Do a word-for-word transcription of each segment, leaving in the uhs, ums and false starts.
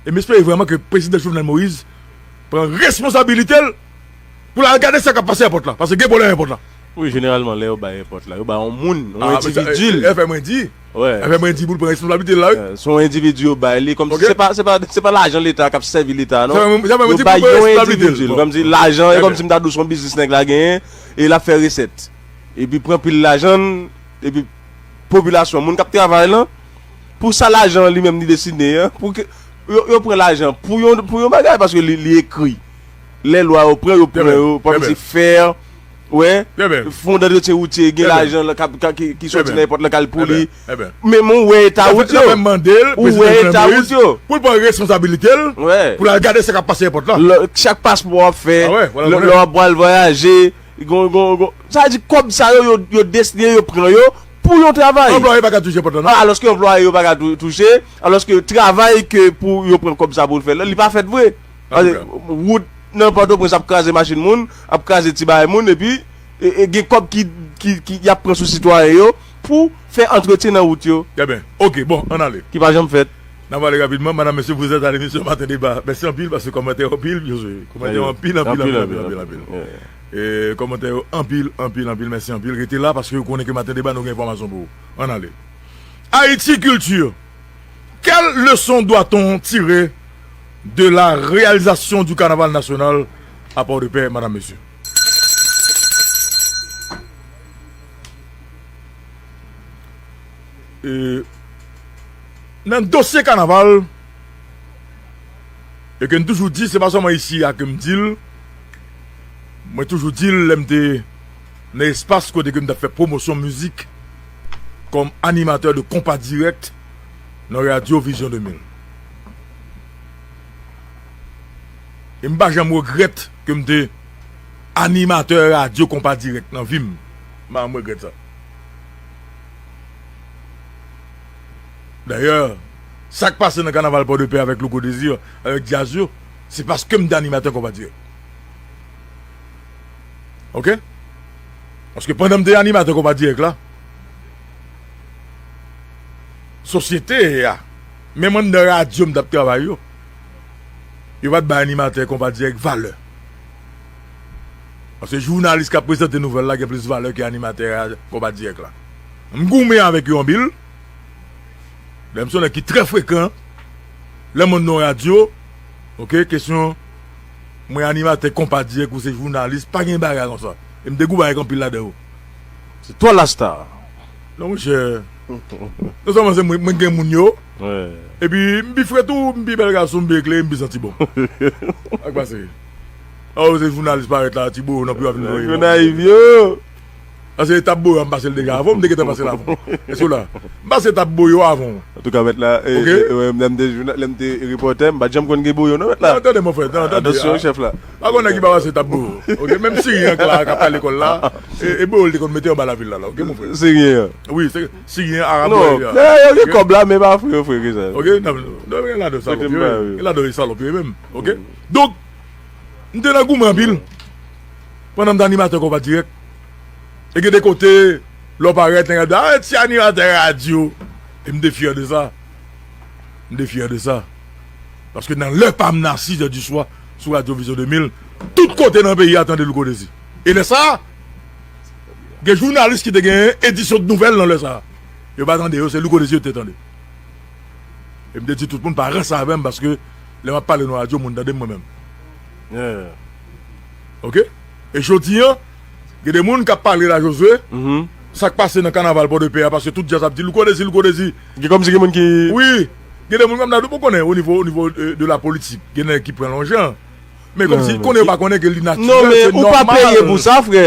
E m espere vrèman ke prezidan Jovenel Moïse pran responsabilite l pou l al gade sa k ap pase èpòt la. Paske gen pwoblèm èpòt la. Wi, jeneralman, lè yo bay èpòt la, yo bay yon moun, yon endividi. Fè mwen di. Fè mwen di pou l pran responsabilite l la, wi. Se yon endividi yo bay li, kòmsi se pa, se pa, se pa lajan Leta k ap sèvi Leta, non. Yo bay yon endividi l. Kòmsi lajan, e kòmsi m ta di w se yon biznis nèg la genyen, e l ap fè resèt. Epi pran pil lajan l, epi popilasyon, moun k ap travay lan, pou sa lajan an li menm li destine an, pou ke yo, yo pran lajan pou yon, pou yon bagay, paske li, li ekri. Lè lwa yo pran, yo pran yo, kòmsi fè, wè, fon dantretyen woutye, gen lajan ki soti nan èpòt la k al pou li. Men, men w wè eta wout yo. Ou wè eta wout yo. Pou l pran responsabilite l, pou l al gade sa k ap pase èpòt la. Chak paspò w ap fè, lè w ap pral vwayaje, Gon, gon, gon. Sa vle di kòb sa yo, yo, yo destine, yo pran yo pou yon travay. Anplwaye pa ka touche pòt la, non? Alòske anplwaye yo pa ka touche, alòske travay ke pou yo pran kòb sa pou l fè la, li pa fèt vre. Wout nan Pòtoprens ap kraze machin moun, ap kraze ti bagay moun, epi e, e gen kòb ki, ki, ki y ap pran sou sitwayen yo pou fè antretyen nan wout yo. Trè byen. Ok, bon, ann ale. Ki pa janm fèt. N ap ale rapidman. Madam, mesye, vous êtes à l'émission Matin Débat. Mèsi anpil paske kòmantè yo anpil, Josué. Kòmantè yo anpil, anpil, anpil, anpil, anpil. E kòmantè yo anpil, anpil, anpil. Mèsi anpil. Rete la paske ou konnen ke Matin Débat, nou gen enfòmasyon pou ou. Ann ale. Haïti Culture. Quelle leçon doit-on tirer de la réalisation du carnaval national à Port-de-Paix, madame, monsieur? E, nan dosye kanaval, e ke m toujou di, se pa sèlman isi a ke m di l, mwen toujou di l lè m te nan espas kote ke m t ap fè pwomosyon mizik kòm animatè de Konpa Dirèk nan Radyo Vizyon de mil. E m pa janm regrèt ke m te animatè radyo Konpa Dirèk nan vi m. M pa janm regrèt sa. Dayè, sa k pase nan kanaval Pòdepè avèk Louko Désir, avèk djaz yo, se paske m te animatè Konpa Dirèk. Oke? Paske pandan m te animatè Konpa Dirèk la, sosyete a, menm anndan radyo m t ap travay yo, yo pa t bay animatè Konpa Dirèk valè. Paske jounalis k ap prezante nouvèl la gen plis valè ke animatè a Konpa Dirèk la. M goumen avèk yo anpil. Dayè, m se yon nèg ki trè frekan. Lè m nan radyo, oke, kesyon mwen animatè Konpa Dirèk ou se jounalis, pa gen bagay konsa. E m te goumen avèk anpil ladan yo. Se twa lasta. Non, monchè. Non sèlman se mwen, mwen gen moun yo. Epi, m pi fre tou, m pi bèl gason, m pi eklere, m pi santi bon. Sa k pase? A, ou se jounalis parèt la, ti boyo nan pi w ap vin voye. Yo nayiv yo. Paske etap boyo a, m pase l deja avan w, m te gentan pase l avan w. Èske w la? M pase etap boyo avan w. Antouka, mèt la, e, e, e, lè m te jouna-, lè m te repòtè, m pa t janm konn gen boyo, non, mèt la. Non, tande, mon frè, tande, tande. Atansyon, chèf la. Pa gen nèg ki pa pase etap boyo. Oke, menm Siryen an k la, k ap pale lekòl la, e, e boyo l te konn mete anba lavil la, la, oke, mon frè? Siryen an. Wi, se Siryen, Arab, non, yo gen kòb la, men pa fre, fre ke sa. Oke, non, non, gen ladan sa, gen ladan yo salòp yo menm, oke? Donk, m te nan goumen anpil. Pandan m te animatè Konpa Dirèk. E gen de kote, lè w parèt, nèg ap di, "Ah, ti animatè radyo." E m te fyè de sa. M te fyè de sa. Paske nan lè pa m nan sis è di swa, sou Radyo Vizyon de mil, tout kote nan peyi a tande Louko Désir. E lè sa a, gen jounalis ki te gen edisyon de nouvèl nan lè sa a. Yo pa tande yo, se Louko Désir yo te tande. E m te di tout moun pa ranse avè m paske lè m ap pale nan radyo, moun tande m mwen menm. Oke? E jodi a, gen de moun k ap pale la, Josué, sa k pase nan kanaval Pòdepè a, paske tout djaz ap di Louko Désir, Louko Désir. Gen kòmsi gen moun ki... Wi. Gen de moun kòm nan, ou konnen, o nivo, o nivo de, de la politik, gen nèg ki pran lonjan. Men kòmsi konnen yo pa konnen ke li natirèl, se nòmal. Non, men ou pa peye pou sa, frè.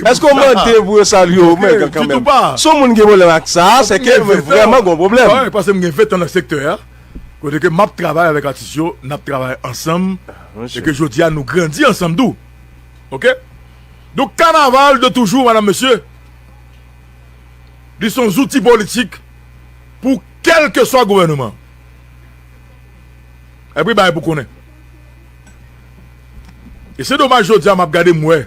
Èske w mande pou yo salye w, men kanmenm? Si yon moun gen pwoblèm ak sa, se ke vrèman gen yon pwoblèm. Wi, paske m gen ven tan nan sektè a, kote ke m ap travay avèk atis yo, n ap travay ansanm, e ke jodi a nou grandi ansanm tou. Oke? Donk, kanaval de toujou, madam, mesye, li se yon zouti politik pou kèlkeswa gouvènman. Epi bay pou konnen. E se domaj jodi a m ap gade m wè.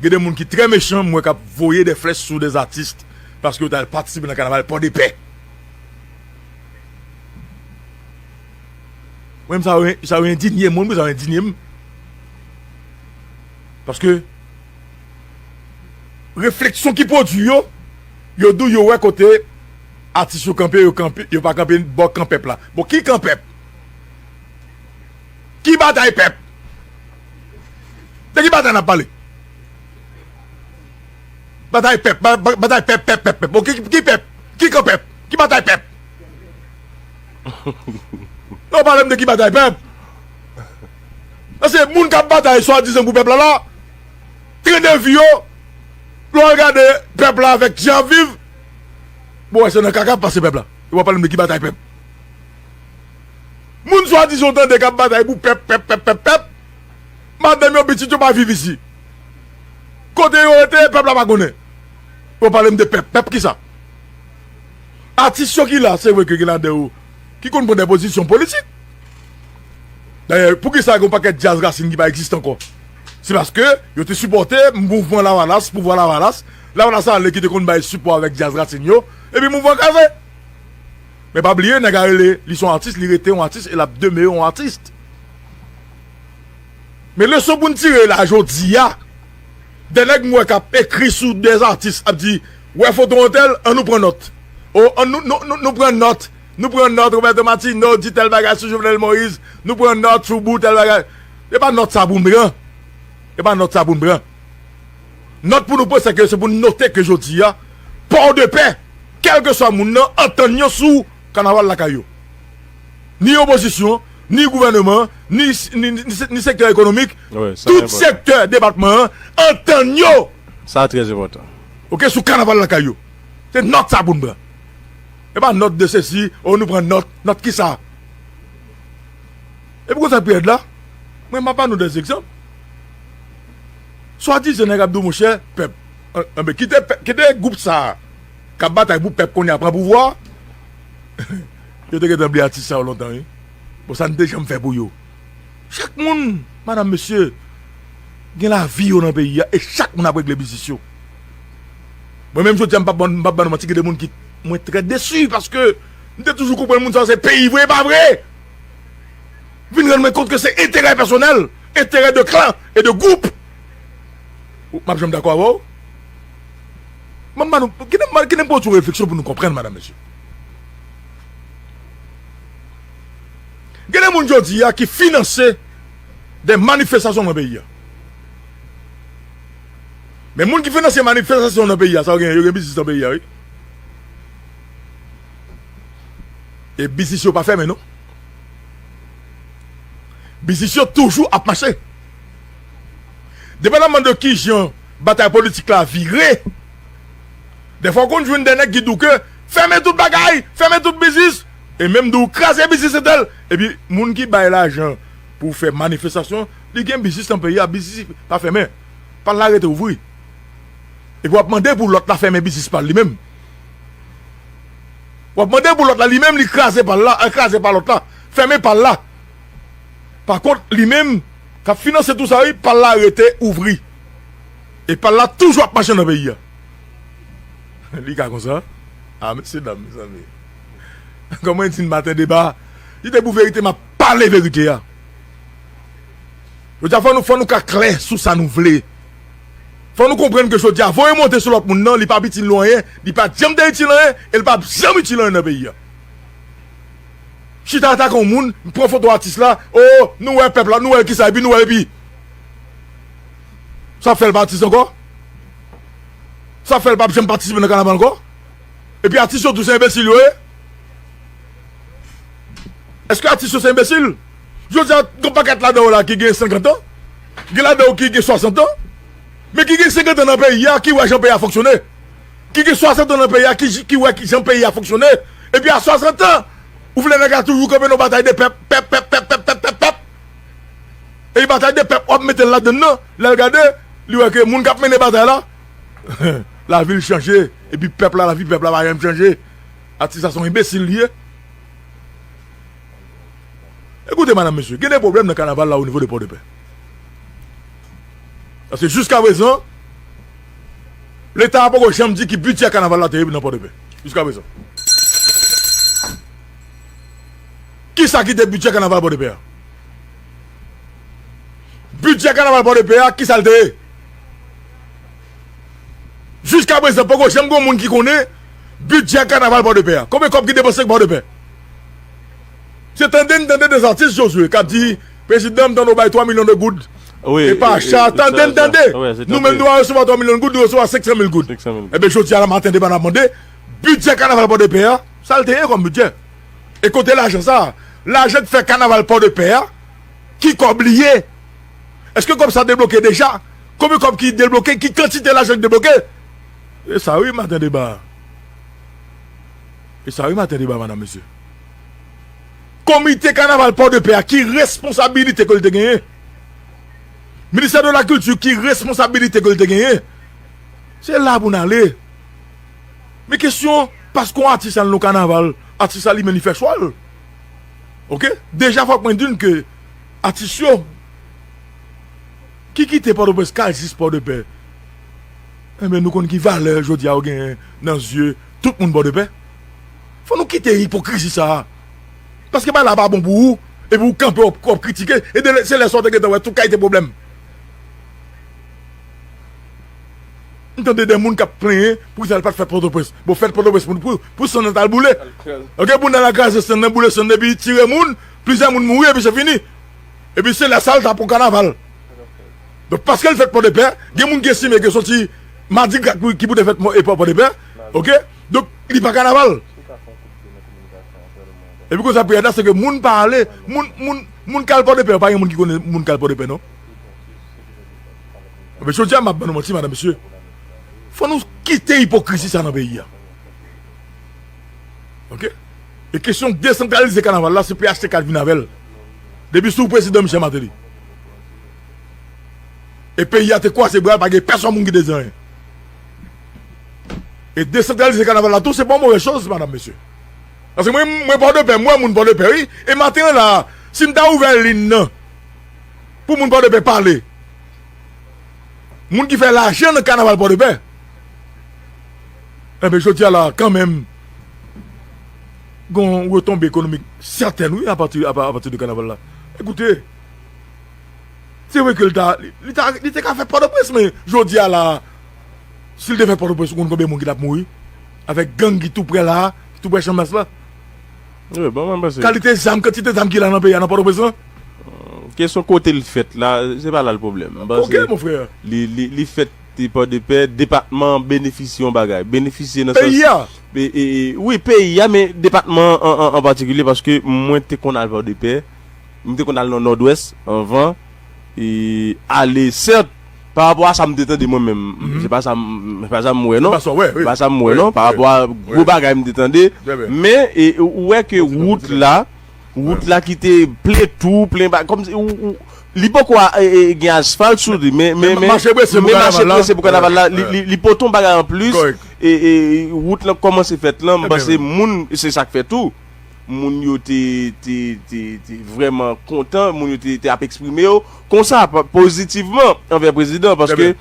Gen de moun ki trè mechan, m wè k ap voye de flèch sou de zatis paske yo t al patisipe nan kanaval Pòdepè. Mwen menm sa yo, sa yo endinye mwen, sa yo endinye m. Paske refleksyon ki pwodui yo, yo di w yo wè kote atis yo kanpe, yo kanpe, yo pa kanpe bò kan pèp la. Bon, ki kan pèp? Ki batay pèp? De ki batay n ap pale? Batay pèp, ba- ba- batay pèp, pèp, pèp, pèp. Bon, ki, ki pèp? Ki kan pèp? Ki batay pèp? Yo pale m de ki batay pèp. Paske moun k ap batay swadizan pou pèp la la, trennen vi yo, lè w al gade pèp la avèk jan ap viv, bon, wè se nan kaka ap pase pèp la. E w ap pale m de ki batay pèp? Moun swadizan w tande k ap batay pou pèp, pèp, pèp, pèp, pèp. Madanm yo, pitit yo pa viv isi. Kote yo rete, pèp la pa konnen. Yo pale m de pèp. Pèp kisa? Atis yo ki la, se vre ke gen ladan yo ki konn pran de pozisyon politik. Dayè, poukisa gen yon pakèt djaz rasin ki pa egziste ankò? Se paske yo te sipòte mouvman Lavalas, pouvwa Lavalas. Lavalas ale ki te konn bay sipò avèk djaz rasin yo, epi mouvman kraze. Men pa bliye, nèg la rele, li se yon atis, li rete yon atis, e l ap demere yon atis. Men leson pou n tire la jodi a, de nèg m wè k ap ekri sou de atis, ap di, wè foto entèl, an nou pran nòt. O, an nou, nou, nou, nou pran nòt. Nou pran nòt, Roberto Martino di tèl bagay sou Jovenel Moïse. Nou pran nòt sou Bou tèl bagay. E pa nòt sa pou n pran. E pa nòt sa pou n pran. Nòt pou nou pran, se ke se pou n note ke jodi a, Pòdepè, kèlkeswa moun nan, antann yo sou kanaval lakay yo. Ni opozisyon, ni gouvèneman, ni, ni, ni, ni sektè ekonomik, tout sektè depatman an, antann yo. Sa trè enpòtan. Oke, sou kanaval lakay yo. Se nòt sa pou n pran. E pa nòt de sesi, o nou pran nòt, nòt kisa? Epi konsa pi rèd la, mwen m ap ba nou de egzanp. Swadizan nèg ap di w, monchè, pèp. An, anben, kite pèp, kite gwoup sa a k ap batay pou pèp kounye a pran pouvwa a. Yo te gentan bliye atis sa yo lontan, wi. Bon, sa n te janm fè pou yo. Chak moun, madanm, mesye, gen lavi yo nan peyi a, e chak moun ap regle biznis yo. Mwen menm jodi a, m p ap ban, m p ap ban nou manti, gen de moun ki, mwen trè desi, paske m te toujou konprann moun sa yo se peyi vre, e pa vre. Vin rann mwen kont ke se enterè pèsonèl, enterè de klan e de gwoup. Ou, m ap janm dakò avè w. Mwen, m, kite m, kite m pran yon ti refleksyon pou nou konprann, madanm, mesye. Gen de moun jodi a ki finanse de manifestasyon nan peyi a. Men moun ki finanse manifestasyon nan peyi a, sa yo gen, yo gen biznis nan peyi a, wi. E biznis yo pa fèmen, non. Biznis yo toujou ap mache. Depandaman de kijan batay politik la vire, dèfwa w konn jwenn de nèg ki di w ke fèmen tout bagay, fèmen tout biznis, e menm di w kraze biznis entèl. Epi moun ki bay lajan pou fè manifestasyon, li gen biznis nan peyi a, biznis pa fèmen. Pa l la rete ouvri. Epi w ap mande pou lòt la fèmen biznis pa l li menm. W ap mande pou lòt la, li menm, li kraze pa l la, kraze pa lòt la, fèmen pa l la. Pa kont, li menm, k ap finanse tou sa, wi, pa l la rete ouvri. E pa l la toujou ap mache nan peyi a. Li ka konsa? A, mesye dam, mezanmi. Kòman di n maten deba? Li te pou verite, m ap pale verite a. Jodi a, fò nou, fò nou ka klè sou sa nou vle. Fò nou konprann ke jodi a, voye monte sou lòt moun nan, li p ap itil nou anyen, li pa t janm te itil anyen, e li p ap janm itil anyen nan peyi a. Chita atake yon moun, pran foto atis la, o, nou wè pèp la, nou wè kisa, epi nou wè, epi. Sa fè l pa atis ankò? Sa fè l p ap janm patisipe nan kanaval ankò? Epi atis yo tou se enbesil yo ye? Èske atis yo se enbesil? Jodi a, gen pakèt ladan yo la ki gen senkant an, gen ladan yo ki gen swasant an, men ki gen senkant an nan peyi a, ki wè jan peyi a fonksyone. Ki gen swasant an nan peyi a, ki, ki wè ki jan peyi a fonksyone. Epi a swasant an, ou vle nèg la toujou kanpe nan batay de pèp, pèp, pèp, pèp, pèp, pèp, pèp, pèp. E batay de pèp, w ap mete l ladann nan, lè l gade, li wè ke moun k ap mennen batay la, lavi l chanje, epi pèp la, lavi pèp la pa janm chanje. Atis la se yon enbesil li ye. Ekoute, madanm, mesye, gen de pwoblèm nan kanaval la o nivo de Pòdepè. Paske jiskaprezan, Leta a poko janm di ki bidjè kanaval la te ye nan Pòdepè. Jiskaprezan. Ki, Sa ki te bidjè kanaval Pòdepè a? Bidjè kanaval Pòdepè a, ki sa l te ye? Jiskaprezan, poko janm gen moun ki konnen bidjè kanaval Pòdepè a. Konbyen kòb ki depanse Pòdepè? Se tande n tande de zatis, Josué, k ap di, "Prezidan, m tande w bay twa milyon de goud." Wi, e pa acha, tande n tande. Nou menm, nou pa resevwa twa milyon goud, nou resevwa senk san mil goud. Senk san mil goud. Ebyen, jodi a la maten, deba n ap mande, bidjè kanaval Pòdepè a, sa l te ye kòm bidjè? E kote lajan sa a? Lajan k fè kanaval Pòdepè a, ki kòb li ye? Èske kòb sa debloke deja? Konbyen kòb ki debloke? Ki kantite lajan ki debloke? E sa wi, maten deba. E sa wi, maten deba, madam, mesye. Komite kanaval Pòdepè a, ki responsabilite ke l te genyen? Ministè de la Kilti, ki responsabilite ke l te genyen? Se la pou n ale. Men kesyon, paske yon atis al nan kanaval, atis la li menm li fè chwa l. Oke? Deja fòk mwen di n ke atis yo ki kite Pòtoprens k al jis Pòdepè, enben, nou konn ki valè jodi a yo genyen nan zye tout moun Pòdepè. Fò nou kite ipokrizi sa a. Paske bagay la pa bon pou ou, epi ou kanpe w ap, w ap kritike, e de, se lè sa w te gentan wè tout kalite pwoblèm. M tande de moun k ap plenyen pou sa l pa t fèt Pòtoprens. Bon, fèt Pòtoprens pou, pou, pou sann nan t al boule. Oke, pou nèg la kraze sann nan, boule sann nan, epi tire moun, plizyè moun mouri, epi se fini. Epi se lè sa l ta pou kanaval. Donk, paske l fèt Pòdepè, gen moun ki estime ke se yon ti madigra ki pou te fèt Pò-, e Pò-, Pòdepè, oke? Donk, li pa kanaval. Epi konsa, piyèt la, se ke moun pa ale, moun, moun, moun k al Pòdepè, pa gen moun ki konnen moun k al Pòdepè, non? Ebyen, jodi a, m ap ban nou manti, madam, mesye. Fò nou kite ipokrizi sa nan peyi a. Oke? E kesyon desantralize kanaval la, se P H T K k vin avè l. Depi sou prezidan Michel Martelly. E peyi a te kwaze bra l, pa gen pèsonn moun ki te di anyen. E desantralize kanaval la tou, se pa yon move choz, madam, mesye. Paske mwen, mwen Pòdepè, mwen moun Pòdepè, wi. E maten an la, si m ta ouvè liy nan, pou moun Pòdepè pale, moun ki fè lajan nan kanaval Pòdepè, enben, jodi a la, kanmenm, gen yon retonbe ekonomik sètèn, wi, apati, apa-, apati de kanaval la. Ekoute, se vre ke l ta, li, li ta, li te ka fèt Pòtoprens, men jodi a la, si l te fèt Pòtoprens, ou konn konbyen moun ki t ap mouri? Avèk gang ki tou prè la, ki tou prè Chanmas la. Wi, bon, mwen panse. Kalite zam, kantite zam ki la nan peyi a, nan Pòtoprens lan? Kesyon kote l fèt la, se pa la l pwoblèm. Mwen panse, oke, mon frè. Li, li, li fèt Pòdepè, depatman an benefisye yon bagay. Benefisye nan sans. Peyi a. E, e, e, wi, peyi a, men depatman an, an, an patikilye, paske mwen te konn al Pòdepè, m te konn al nan Nòdwès anvan, e ale, sèt, pa rapò a sa m te tande mwen menm. Se pa sa m, se pa sa m wè, non. Se pa sa w wè, wi. Se pa sa m wè, non. Pa rapò a gwo bagay m te tande. Men, e, ou wè ke wout la, wout la ki te plen twou, plen ba, kòmsi, ou, ou, li poko a, e, e, gen asfalt sou li, men, men, men, mache prese pou kanaval la, li, li, li pote yon bagay anplis, e, e, wout lan kòmanse fèt lan, m panse moun, se sa k fè tou. Moun yo te, te, te, te vrèman kontan, moun yo te, te ap eksprime yo konsa, pa-, pozitivman anvè prezidan, paske,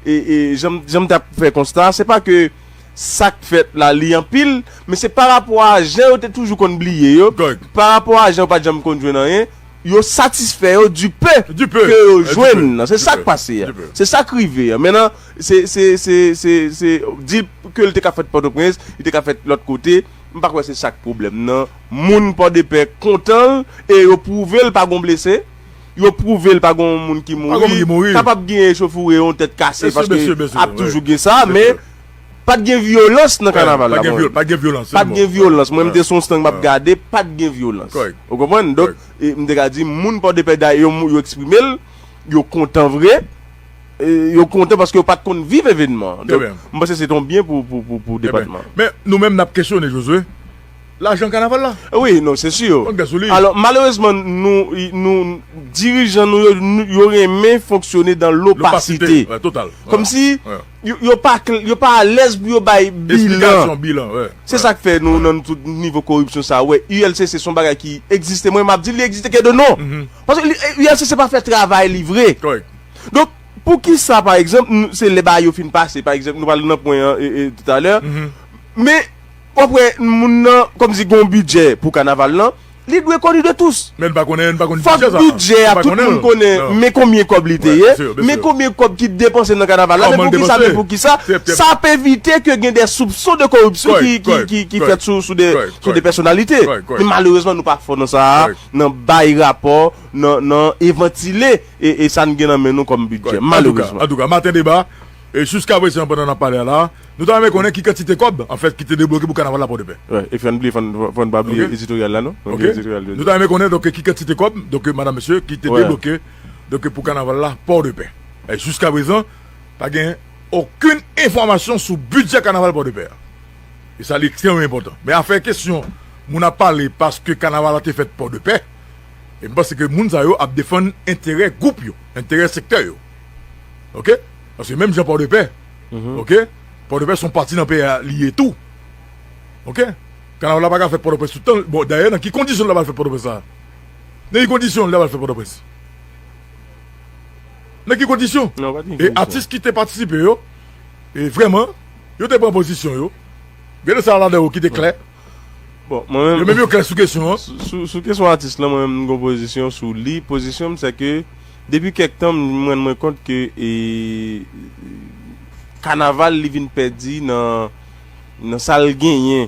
e, e, jan m, jan m t ap fè konsta, se pa ke sa k fèt la, li anpil, men se pa rapò a jan yo te toujou konn bliye yo, pa rapò a jan yo pa t janm konn jwenn anyen, yo satisfè yo du peu ke yo jwenn nan. Se sa k pase a. Se sa k rive a. Mentnan, se, se, se, se, se, di ke l te ka fèt Pòtoprens, li te ka fèt lòt kote, m pa kwè se sa k pwoblèm nan. Moun Pòdepè kontan l e yo pwouve l pa gon blese. Yo pwouve l pa gon moun ki mouri. Kapab gen echauffourée, yon tèt kase, paske ap toujou gen sa, men pa t gen vyolans nan kanaval la, mwen. Pa t gen vyolans. Mwen, m te sou yon stand, m ap gade, pa t gen vyolans. Ou konprann? Donk, e, m te ka di, moun Pòdepè, dayè, yo, yo eksprime l, yo kontan vre. E, yo kontan paske yo pa t konn viv evènman an. Donk, m panse se te yon byen pou, pou, pou, pou depatman an. Men, nou menm, n ap kesyone, Josué, lajan kanaval la. Wi, non, se si. Alò, malerezman, nou, nou, dirijan nou yo, nou, yo renmen fonksyone dans l'opacité. Kòmsi yo, yo pa kl-, yo pa alèz pou yo bay bilan. Se sa k fè nou, nan tout nivo koripsyon sa, wè, U L C C se yon bagay ki egziste. Mwen, m ap di l, li egziste ke de non. Paske li, U L C C pa fè travay li vre. Donk, poukisa, pa egzanp, nou, se lè bagay yo fin pase, pa egzanp, nou pral nan pwen an, e, e, talè, men, w ap wè, moun nan, kòmsi gen yon bidjè pou kanaval lan, Li dwe koni de tous. Men n pa konnen, n pa konn Fòk bidjè sa. Bidjè a, tout moun konnen, men konbyen kòb li te ye, men konbyen kòb ki depanse nan kanaval la, men poukisa, men poukisa. Sa ap evite ke gen de soupson de koripsyon ki, ki, ki, ki fèt sou, sou de, sou de pèsonalite. Men malerezman, nou pa fò nan sa a, nan bay rapò, nan, nan evantile, e, e sa n gen nan men nou kòm bidjè. Malerezman. Antouka, antouka, maten deba, e jiska prezan, pandan n ap pale a la, nou ta renmen konnen ki kantite kòb, anfèt, ki te debloke pou kanaval la Pòdepè. Wi, e fò n bliye, fò n, fò n pa bliye editoryal la, non? Nou gen editoryal de. Nou ta renmen konnen, donk, ki kantite kòb, donk, madanm, mesye, ki te debloke, donk, pou kanaval la Pòdepè. E jiska prezan, pa gen okenn enfòmasyon sou bidjè kanaval Pòdepè a. E sa, li ekstrèmman enpòtan. Men afè kesyon, moun ap pale paske kanaval la te fèt Pòdepè, e m panse ke moun sa yo ap defann enterè gwoup yo, enterè sektè yo. Oke? Paske menm jan Pòdepè, oke? Pòdepè se yon pati nan peyi a li ye tou. Oke? Kanaval la pa ka fèt Pòtoprens tout tan. Bon, dayè, nan ki kondisyon l ta pral fèt Pòtoprens la? Nan ki kondisyon l ta pral fèt Pòtoprens? Nan ki kondisyon? Non, pa gen kondisyon. E atis ki te patisipe yo, e vrèman, yo te pran pozisyon yo. Gen de sa ladan yo ki te klè. Bon, mwen menm, yo menm yo klè sou kesyon an. Sou, sou, sou kesyon atis lan, mwen menm, m gon pozisyon sou li. Pozisyon m, se ke, depi kèk tan, m rann mwen kont ke, e, kanaval, li vin pèdi nan, nan sa l genyen.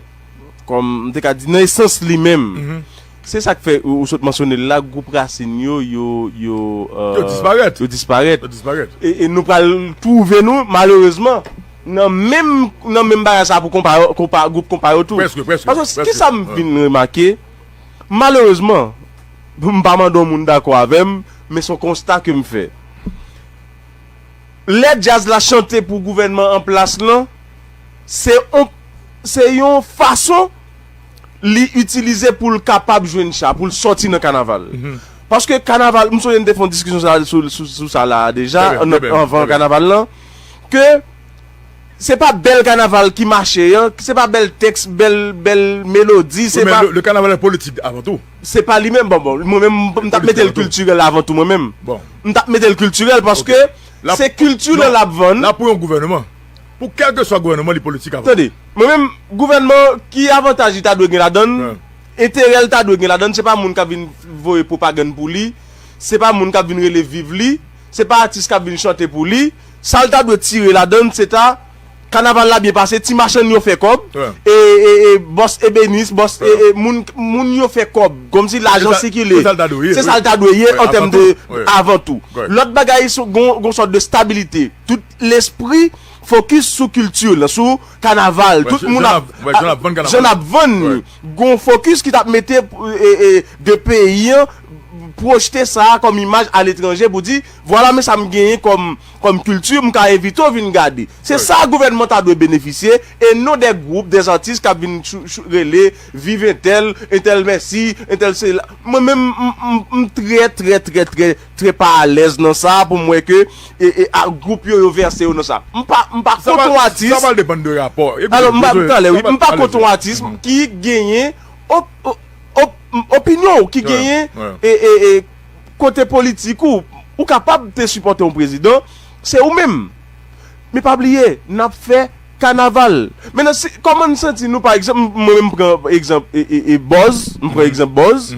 Kòm, m te ka di, nan esans li menm. Se sa k fè, ou, ou sot mansyone l la, gwoup rasin yo, yo, yo, e, yo disparèt. Yo disparèt. Yo disparèt. E, e nou pral twouve nou, malerezman, nan menm, nan menm bagay sa pou konpa yo, konpa, gwoup konpa yo tou. Prèske, prèske, prèske. Paske ki sa m vin remake, malerezman, m pa mande yon moun dakò avè m, men se yon konsta ke m fè. Lè djaz la chante pou gouvènman an plas lan, se yon, se yon fason li itilize pou l kapab jwenn cha, pou l sòti nan kanaval. Paske kanaval, m sonje n te fè yon diskisyon sa, sou, sou, sou sa la a deja, anvan kanaval lan, ke se pa bèl kanaval ki mache an, se pa bèl tèks, bèl, bèl melodi, se pa. Le, le carnaval est politique avant tout. Se pa li menm, bon, bon, mwen menm, m t ap mete l kiltirèl avan tou, mwen menm. Bon. M t ap mete l kiltirèl paske se kilti lan l ap vann. La pou yon gouvènman. Pou kèlkeswa gouvènman, li politik avan. Tande, mwen menm, gouvènman, ki avantaj li ta dwe gen ladan l, enterè l ta dwe gen ladan l, se pa moun k ap vin voye pwopagann pou li, se pa moun k ap vin rele viv li, se pa atis k ap vin chante pou li. Sa l ta dwe tire ladan l, se ta kanaval la byen pase, ti machann yo fè kòb, e, e, e, bòs ebenis, bòs, e, e, moun, moun yo fè kòb, kòmsi lajan sikile. Se sa l ta dwe ye an tèm de, avan tou. Lòt bagay, gon, gon sòt de stabilite. Tout lespri fokis sou kilti lan, sou kanaval. Tout moun ap, jan n ap vann li. Gon fokis ki t ap mete, e, e, de peyi an, pwojte sa a kòm imaj aletranje pou di, vwala men sa m genyen kòm, kòm kilti, m ka envite w vin gade. Se sa gouvènman ta dwe benefisye, e non de gwoup, de atis k ap vin chou, chou, rele, viv entèl, entèl mèsi, entèl sela. Mwen menm, m, m, m trè, trè, trè, trè, trè pa alèz nan sa pou m wè ke, e, e, a, gwoup yo, yo vèse yo nan sa. M pa, m pa kont yon atis. Sa pral depann de rapò. Alò, m pa, talè, wi, m pa kont yon atis ki genyen op-, op-, op-, opinyon ou ki genyen, e, e, e, kote politik ou, ou kapab te sipòte yon prezidan, se ou menm. Men pa bliye, n ap fè kanaval. Mentnan, si, kòman n santi nou, pa egzanp, m, mwen menm m pran egzanp, e, e, e, Bòz, m pran egzanp Bòz.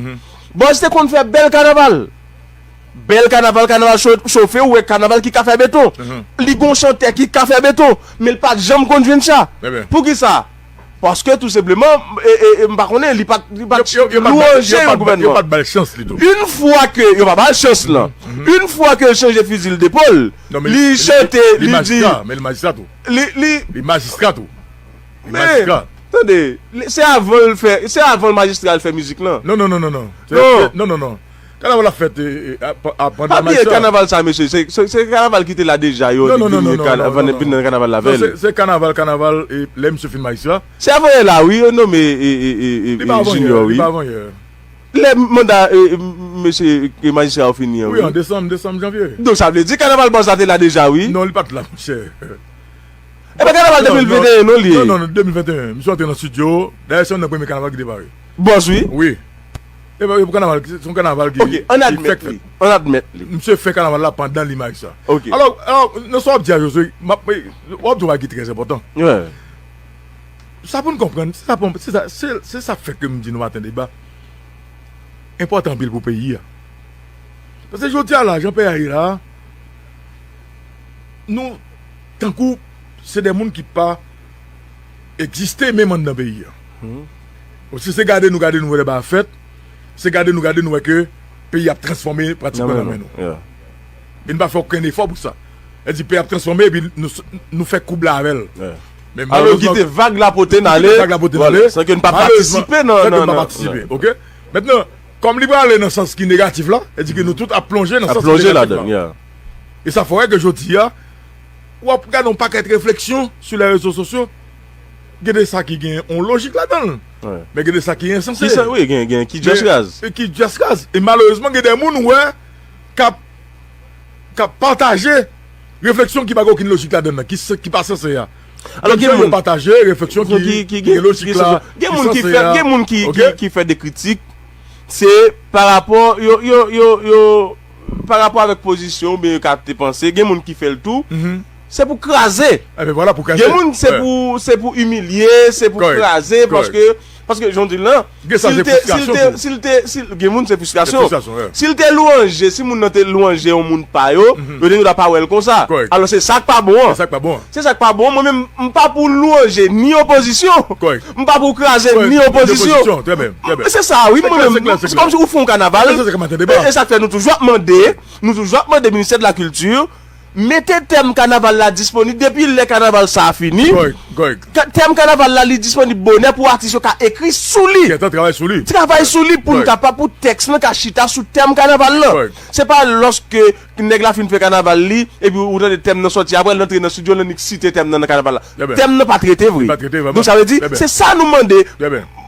Bòz te konn fè bèl kanaval. Bèl kanaval, kanaval cho-, chofe, ou wè kanaval ki ka fè beton. Li gon chantè ki ka fè beton, men l pa t janm konn jwenn cha. Poukisa? Paske tou senpleman, e, e, e, m pa konnen, li pa t, li pa t lwanje yon gouvènman. Yo pa t ba l chans li tou. Yon fwa ke, yo pa ba l chans lan. Yon fwa ke l chanje fizi l depòl, li chante, li di. Men li majistra, men li majistra tou. Li, li. Li majistra tou. Li majistra. Men, tande, se avan l fè, se avan l majistra l fè mizik lan. Non, non, non, non, non. Non, non, non. Kanaval la fèt, e, e, a, a, pandan majistra. Pa bliye kanaval sa, mesye, se, se, se kanaval ki te la deja, yo, li vin nan kanaval la vèy. Non, se, se kanaval, kanaval, e, lè misye fin majistra. Se avan yè la, wi, yo nonmen, e, e, e, e, Junior, wi. Li pa avan yè. Lè manda, e, e, mesye, e, majistra yo fini an, wi. Wi, an desanm, desanm, janvye. Donk, sa vle di kanaval Bòz la te la deja, wi. Non, li pa t la, monchè. E pa kanaval de mil venteyen non li ye. Non, non, non, de mil venteyen. Misye antre nan estidyo. Dayè, se youn nan premye kanaval ki te pare. Bòz, wi. Wi. E pa, e pou kanaval, se yon kanaval ki, ok, ann admèt li. Ann admèt li. Misye fè kanaval la pandan li majistra. Ok. Alò, alò, nan sa w ap di a, Josué, m ap, w ap di yon bagay ki trè enpòtan. Wi. Sa pou n konprann, se sa pou, se sa, se, se sa k fè ke m di nou maten deba. enpòtan anpil pou peyi a. Paske jodi a la, jan peyi a ye la, nou, tankou, se de moun ki pa egziste menm anndan peyi a. Bon, si se gade nou gade nou wè lè bagay ap fèt, se gade nou gade nou wè ke peyi ap transfòme pratikman nan men nou. E n pa fè okenn efò pou sa. Sa di peyi ap transfòme epi nou, nou fè koub la avè l. Men alò nou kite vag la pote n ale, vag la pote n ale, san ke n pa patisipe nan, san ke n pa patisipe, ok? Mentnan, kòm li prale nan sans ki negatif la, sa di ke nou tout ap plonje nan sans ki negatif la. E sa fè wè ke jodi a, w ap gade yon pakèt refleksyon sou lè rezo sosyo, gen de sa ki gen yon lojik ladan l, men gen de sa ki ensanse. Ki sa, wi, gen, gen ki just raz. E ki just raz. E malerezman, gen de moun ou wè k ap, k ap pataje refleksyon ki pa gen okenn lojik ladan l, ki, ki pa sanse a. Alò, gen moun pataje refleksyon ki, ki gen lojik la, gen moun ki fè, gen moun ki, ki, ki fè de kritik, se pa rapò, yo, yo, yo, yo, pa rapò avèk pozisyon, oubyen yo ka te panse, gen moun ki fè l tou, se pou kraze. Gen moun, se pou, se pou imilye, se pou kraze, paske, paske, jan w di l lan, si l te, si l te, si l te, si l, gen moun, se fristrasyon. Si l te lwanje, si moun nan te lwanje yon moun pa yo, yo te gen dwa pa wè l konsa. Alò, se sa k pa bon an. Se sa k pa bon an. Mwen menm, m pa pou lwanje ni opozisyon, m pa pou kraze ni opozisyon. Se sa, wi, mwen menm, se kòmsi ou fè yon kanaval, e, e sa k fè nou toujou ap mande, nou toujou ap mande Ministè de la Kilti, mete tèm kanaval la disponib depi lè kanaval sa a fini. Tèm kanaval la, li disponib bonè pou atis yo ka ekri sou li. Travay sou li pou n kapab, pou tèks lan ka chita sou tèm kanaval lan. Se pa lòske nèg la fin fè kanaval li, epi ou tande tèm nan sòti, apre l antre nan estidyo, l annik site tèm nan nan kanaval la. Tèm nan pa trete vre. Donk sa vle di, se sa nou mande.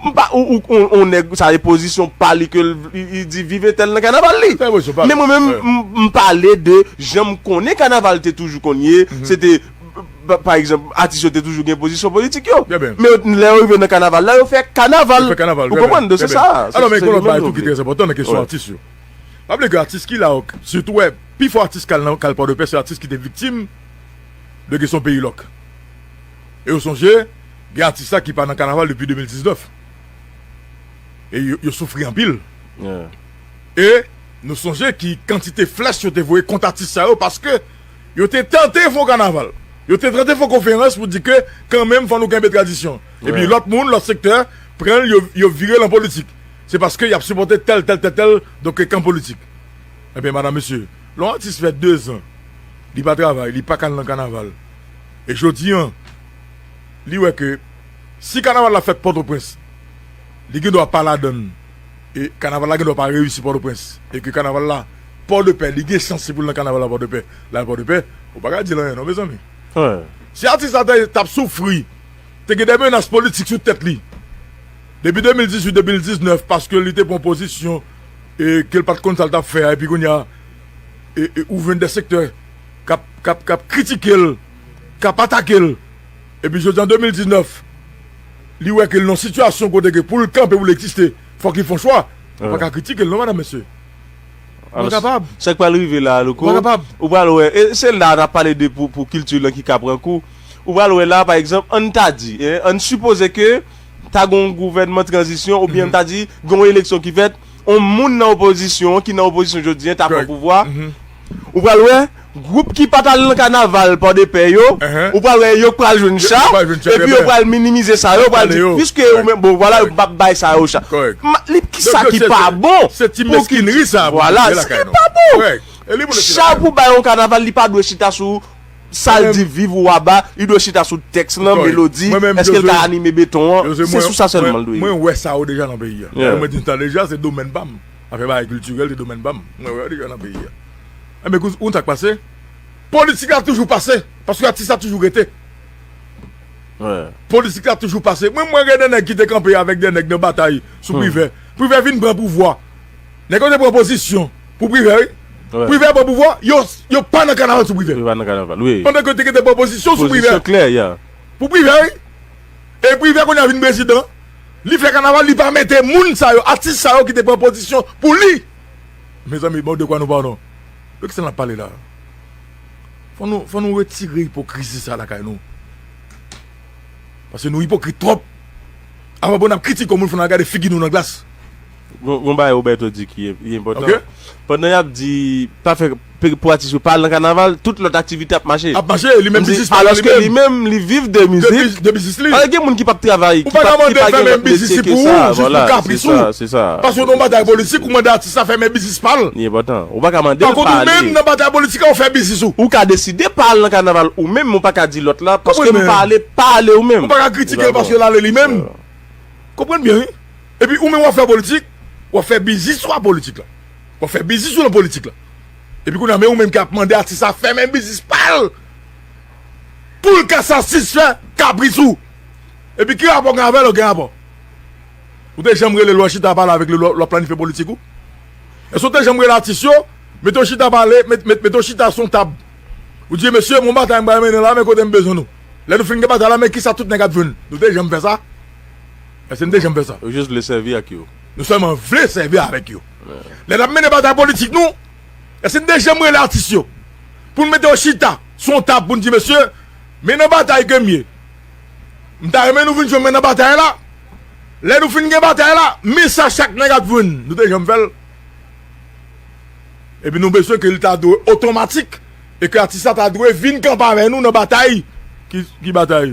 M pa, ou, ou, ou, ou nèg, sa e pozisyon pa li ke l, li, li di viv entèl nan kanaval li. Men mwen menm, m, m pale de jan m konnen kanaval te toujou konn ye, se te, pa, pa egzanp, atis yo te toujou gen pozisyon politik yo. Men yo, lè yo rive nan kanaval la, yo fè kanaval. Ou konprann? Donk se sa. Alò, men gen yon lòt bagay tou ki trè enpòtan nan kesyon atis yo. Pa bliye ke atis ki la, sitou, wè, pifò atis k al nan, k al Pòdepè, se atis ki te viktim de kesyon peyi lòk. E yo sonje, gen atis la ki pa nan kanaval depi de mil diznèf. E yo, yo soufri anpil. E nou sonje ki kantite flèch yo te voye kont atis sa yo, paske yo te tante fè yon kanaval. Yo te tante fè yon konferans pou di ke kanmenm fò nou kenbe tradisyon. Epi lòt moun, lòt sektè, pran l, yo, yo vire l an politik. Se paske y ap sipòte tèl, tèl, tèl, tèl, donk, kan politik. Ebyen, madanm, mesye, lè yon atis fè dezan, li pa travay, li pa ka al nan kanaval. E jodi an, li wè ke si kanaval la fèt Pòtoprens, li gen dwa pa ladan l. E kanaval la gen dwa pa reyisi Pòtoprens. E ke kanaval la, Pòdepè, li gen chans se pou l nan kanaval la Pòdepè, l al Pòdepè, ou pa ka di l anyen non, mezanmi. Si atis la t ap soufri, te gen de menas politik sou tèt li. Depi de mil dizuit, de mil diznèf, paske li te pran pozisyon e ke l pa t konn sa l t ap fè a, epi kounye a, e, e, ou jwenn de sektè k ap, k ap, k ap kritike l, k ap atake l. Epi jodi an de mil diznèf, li wè ke l nan sitiyasyon kote ke pou l kanpe, pou l egziste, fòk li fè yon chwa. Ou pa ka kritike l non, madanm, mesye. Ou pa kapab. Sa k pral rive la, Louko, ou pral wè, e se la n ap pale de pou, pou kilti lan ki ka pran kou. Ou pral wè la, pa egzanp, ann ta di, ann sipoze ke ta gen yon gouvènman tranzisyon, oubyen ann ta di, gen yon eleksyon ki fèt, yon moun nan opozisyon, ki nan opozisyon jodi an, ta pran pouvwa. Ou pral wè, gwoup ki pa t al nan kanaval Pòdepè yo, ou pral wè, yo pral jwenn cha, epi yo pral minimize sa, yo pral di, piske ou menm, bon, vwala, yo p ap bay sa yo cha. Kisa ki pa bon? Se ti meskinri sa, vwala, sa ki pa bon. Cha pou bay yon kanaval, li pa dwe chita sou sa l di viv ou aba, li dwe chita sou tèks lan, melodi, èske l ka anime beton an, se sou sa sèlman l dwe ye. Mwen wè sa yo deja nan peyi a. Mwen di sa deja, se domèn pa m. Afè bagay kiltirèl, se domèn pa m. Mwen wè yo deja nan peyi a. Enben, ou konn sa k pase? Politik la toujou pase, paske atis la toujou rete. Politik la toujou pase. Mwen, mwen gen de nèg ki te kanpe avèk de nèg nan batay sou Privè. Privè vin pran pouvwa. Nèg yo te pran pozisyon pou Privè, wi. Privè pran pouvwa, yo, yo pa nan kanaval sou Privè. Yo pa nan kanaval, wi. Pandan ke yo te gentan pran pozisyon sou Privè. Pozisyon klè, ya. Pou Privè, wi. E Privè kounye a vin prezidan. Li fè kanaval, li pa mete moun sa yo, atis sa yo ki te pran pozisyon pou li. Mezanmi, bon, de kwa nou padon? De kisa n ap pale la? Fò nou, fò nou retire ipokrizi sa lakay nou. Paske nou ipokrit twòp. Avan bon n ap kritike yon moun, fò n al gade figi nou nan glas. Gon, gon bagay Roberto di ki, ki enpòtan. Ok. Pandan y ap di pa fè pe- pou atis yo pa al nan kanaval, tout lòt aktivite ap mache. Ap mache, li menm biznis pa li Alòske li menm, li viv de mizik. De biznis li. Alò, gen moun ki p ap travay, Ou pa ka mande ki pa gen fèmen lòt metye biznis ke pou sa. Ou, sou Vwala, kapris se ou. Sa, se sa. Paske w nan batay politik, ou mande atis la fèmen biznis pa l. Li enpòtan. Ou pa ka mande Pa l kont pa ou menm, ale. Nan batay politik, ou fè biznis ou. Ou ka deside pa al nan kanaval ou menm, men w pa ka di lòt la, paske Konprann m mwen. pa ale, pa ale ou menm. Ou pa ka kritike l paske l ale li menm. Konprann byen, wi. Epi ou menm w ap fè politik, w ap fè biznis ou a politik la. W ap fè biznis ou nan politik la. Epi kounye a, men ou menm ki ap mande atis la fèmen biznis pa l. Pou l ka satisfè kapris ou. Epi ki rapò gen avè l, ou gen rapò. Ou te janm rele l, w ap chita pale avèk li, l ap planifye politik ou? Èske w te janm rele atis yo, mete w chita pale, met- met- mete w chita sou yon tab? Ou di, mesye, mwen batay m pral mennen la, men kote m bezwen nou. Lè nou fin gen batay la, men kisa tout nèg ap jwenn? Nou te janm fè sa? Èske n te janm fè sa? Ou jis vle sèvi ak yo. Nou sèlman vle sèvi avèk yo. Lè n ap mennen batay politik nou, èske n te janm rele atis yo? Pou n mete yo chita sou yon tab pou n di, mesye, men nan batay ke m ye. M ta renmen nou vin jwenn mwen nan batay la. Lè nou fin gen batay la, men sa chak nèg ap jwenn. Nou te janm fè l. Epi nou bezwen ke li ta dwe otomatik e ke atis la ta dwe vin kanpe avè nou nan batay. Ki, ki batay?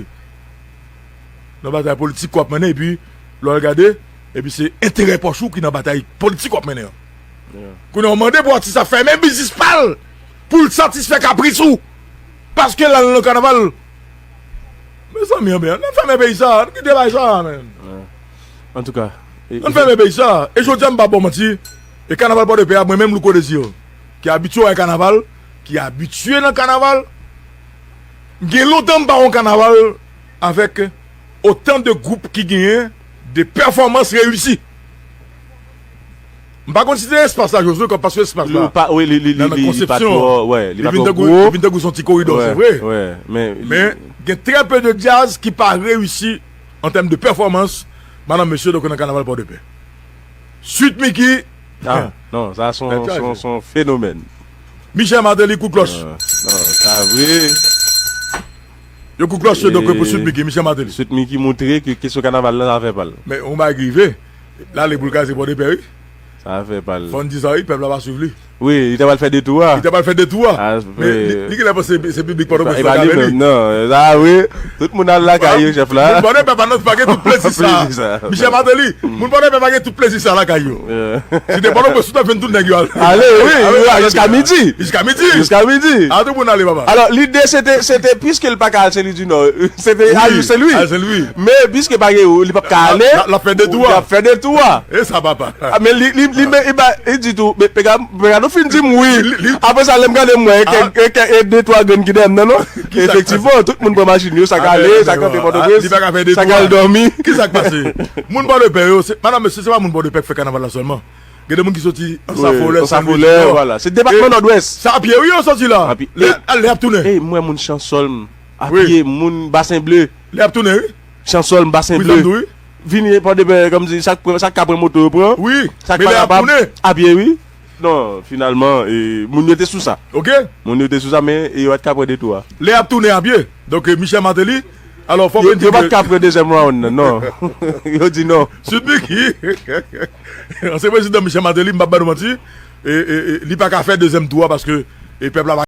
Nan batay politik w ap mennen, epi lè w al gade, epi se enterè pòch ou ki nan batay politik w ap mennen an. Kounye a w mande pou atis la fèmen biznis pa l, pou l satisfè kapris ou. Paske l al nan kanaval. Mezanmi, anben, ann fèmen peyi sa, ann kite bagay sa, men. Antouka. Ann fèmen peyi sa. E jodi a, m pa ba w manti, e kanaval Pòdepè a, mwen menm Louko Désir, ki abitye wè kanaval, ki abitye nan kanaval, gen lontan m pa wè yon kanaval avèk otan de gwoup ki genyen de pèfòmans reyisi. M pa konn si se espas la, Josué, paske espas la, Li pa, wi, li, li, li, nan, nan li, li pa konsepsyon, twò, wè, li li pa vin twò tankou, gwo. Li vin tankou se yon ti koridò, se vre. Wè, men, Men gen trè pe de djaz ki pa reyisi an tèm de pèfòmans, madanm, mesye, donk nan kanaval Pòdepè. Sweet Micky, Ah, non, sa se yon, Mèt chaje. Se yon, se yon fenomèn. Michel Martelly, kout klòch. Ah, non, sa vre. Yo kout klòch yo, donk, pou E- Sweet Micky, Michel Martelly. Sweet Micky montre ke kesyon kanaval la, sa fè pa l. Men yon bagay ki rive, l ale pou l kraze Pòdepè, wi. Sa fè pa l. Fò n di sa, wi, pèp la pa swiv li. Wi, li te pral fè detou a. Li te pral fè detou a. Ah, Men wi. Li, li genlè panse se piblik Pòtoprens E la pa k li avè menm, li. Non, sa vre. Tout moun al lakay yo, chèf la. Moun Pòdepè pa nan, pa gen tout plezi sa. Plezi sa. Michel Martelly, moun Pòdepè pa gen tout plezi sa lakay yo. Yeah. Si te Pòtoprens, tout ap vin tout nèg yo al. Ale, wi, wi, jiska midi. Jiska midi. Jiska midi. A tout moun ale, papa. Alò, lide se te, se te, piske l pa ka al Sen Lwi di Nò, se te al Sen Lwi. Al Sen Lwi. Men piske pa gen, li p ap ka ale. L ap fè detou a. L ap fè detou a. E sa, papa. Ah, men li, li, li, men, li, ba- li di tou, men, pega, pega nou fin di m wi. Li- li- Apre sa, lè m gade m wè, e kè- Ah. e kè- e de twa grenn ki dèyè m nan, non. Ki sa k Efektivman, tout moun pran machin yo, sa k Ah, ale, men, sa k antre ah, Pòtoprens, li pa ka fè detou sa k al a. Dòmi. Ki sa k pase? Moun Pòdepè yo, se, madanm, mesye, se pa moun Pòdepè k fè kanaval la sèlman. Gen de moun ki soti Anse à Wi, Follets, Anse à Saint-Louis Follets, du Nord. Vwala. Se depatman E- Nòdwès. Se a pye, wi, yo soti la. A pye. Lè, lè ap tounen. E mwen, moun Chansòlm, a Wi. pye, moun Basen Ble. Lè ap tounen, wi. Chansòlm, Basen Wi, Ble. Sandou, wi. Vini Pòdepè, kòmsi, sa k pran- sa k ka pran moto yo pran. Wi. Sa k Men pa lè ap kapab, tounen. A pye, wi. Non, finalman, e, moun yo te sou sa. Ok. Moun yo te sou sa, men e yo pa t ka pran detou a. Lè ap tounen a pye. Donk, e, Michel Martelly, alò, fò Yo, mwen di yo pa ke t ka pran dezyèm round nan, non. Yo di non. Sweet Micky, ansyen prezidan Michel Martelly, m p ap ba nou manti, e, e, e, li pa ka fè dezyèm tou a paske e pèp la pa